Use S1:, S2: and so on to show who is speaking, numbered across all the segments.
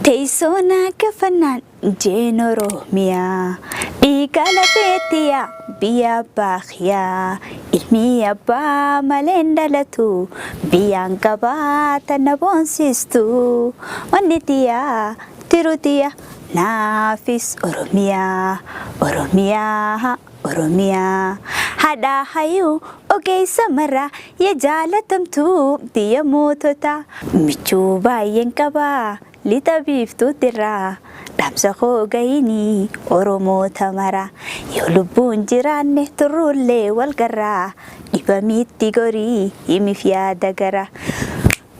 S1: Teessoo naa gaafannaan jeen Oromiyaa dhiiga lafeettiyaa biyya abbaa kiyyaa ilmi abbaa malee hin dhalatu biyyaan qabaa tana boonsistu onni tiyyaa tiru tiyya naafis Oromiyaa Oromiyaa Oromiyaa haadha hayyuu ogeessa maraa yaa jaalatamtuu biyya moototaa michuu baay'een qabaa lixa biiftuutirraa dhaamsa koo gahini Oromoota mara yoo lubbuun jiraanne turruullee wal garraa dhibamiitti gorii himiif yaada gara.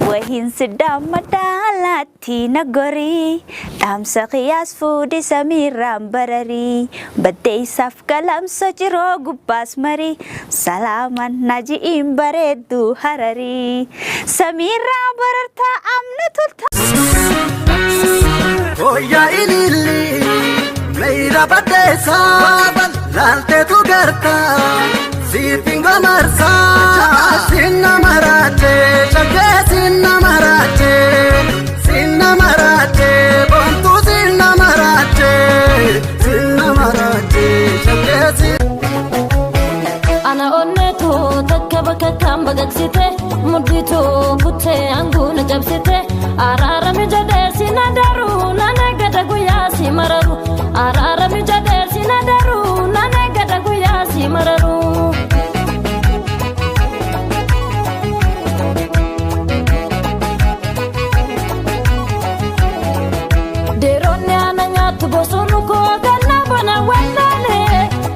S1: Wahiin siddaammadhaa laatti na gorii dhaamsa qiyyaas fuudhi samiirraan bararii baddeessaaf galamsa ciroo gubbaas marii salaaman naji'iin bareedduu hararii samiirraa barartaa amna tolta.
S2: Fooyyaa ililli meeyra baddeessaa laalteetu gartaa siifin gomarsaa sinna maraachee shaggee sinna maraachee sinna maraachee boontuu sinna maraachee sinna maraachee shaggee sinna.
S3: Ana onneetu takka bakka kan baqaqsite mudhiitu kuttee anguuna cabsite araarami jedhee si na daruu nana gada guyyaa si mararu araarami jedhee si na daruu nana gada guyyaa si mararu. Deeronni ana nyaattu bosonu koo ganna bona wallaale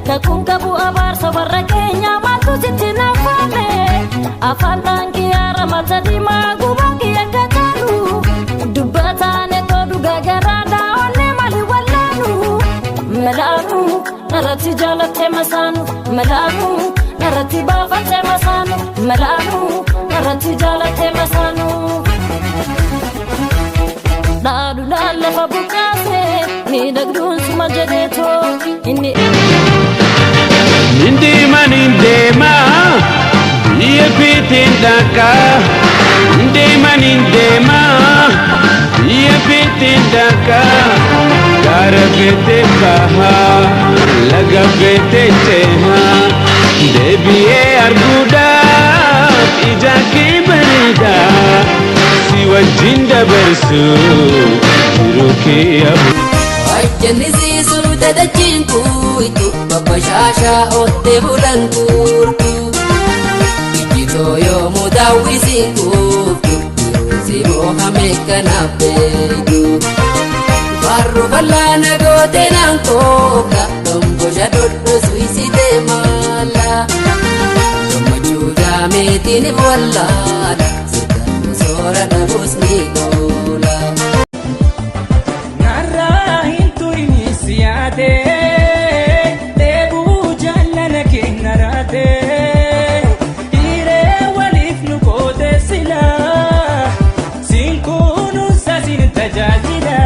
S3: kakuun qabu abaarsa warra keenyaa maaltu sitti nafaame afaan dhaankiyaara mata diimaa gubaa kiyya kakaalu dubbataan etoo dhugaa garaadhaa onnee maali wallaalu melaanu narratti jaalattee masaanu melaanu narratti baafattee masaanu melaanu narratti jaalattee masaanu. Dhaadhuudhaan lafa buqqaase miidhagduun suma jedheetoo inni.
S4: Nindeema nindeema biyya feeteen dhaqa. Nindeema nindeema biyya feeteen dhaqa. Gaara feetee baha laga feetee ceha. Deebi'ee arguudhaaf ija kee bareeda. Si wajjin dabarsu jiruu kee abu.
S5: Ajjannisiisuu dadachiin kuutu babbashaashaa oottee bulan kuurtu. Ijjitoo yoomuu daawwisiin kuuftu yeroo si moohame kanaaf beektu. Barru bal'aana gootee naan kooka dhombosha dhodhosu isitee maala. Gammachuu jaameetiin wallaala sirgaan soora dhabuus ni goola.
S6: Narraa hin turini siyaate dheebuu jaalala keenya raate dhiiree waliif nu goote sila siin kunuunsa siin tajaajila.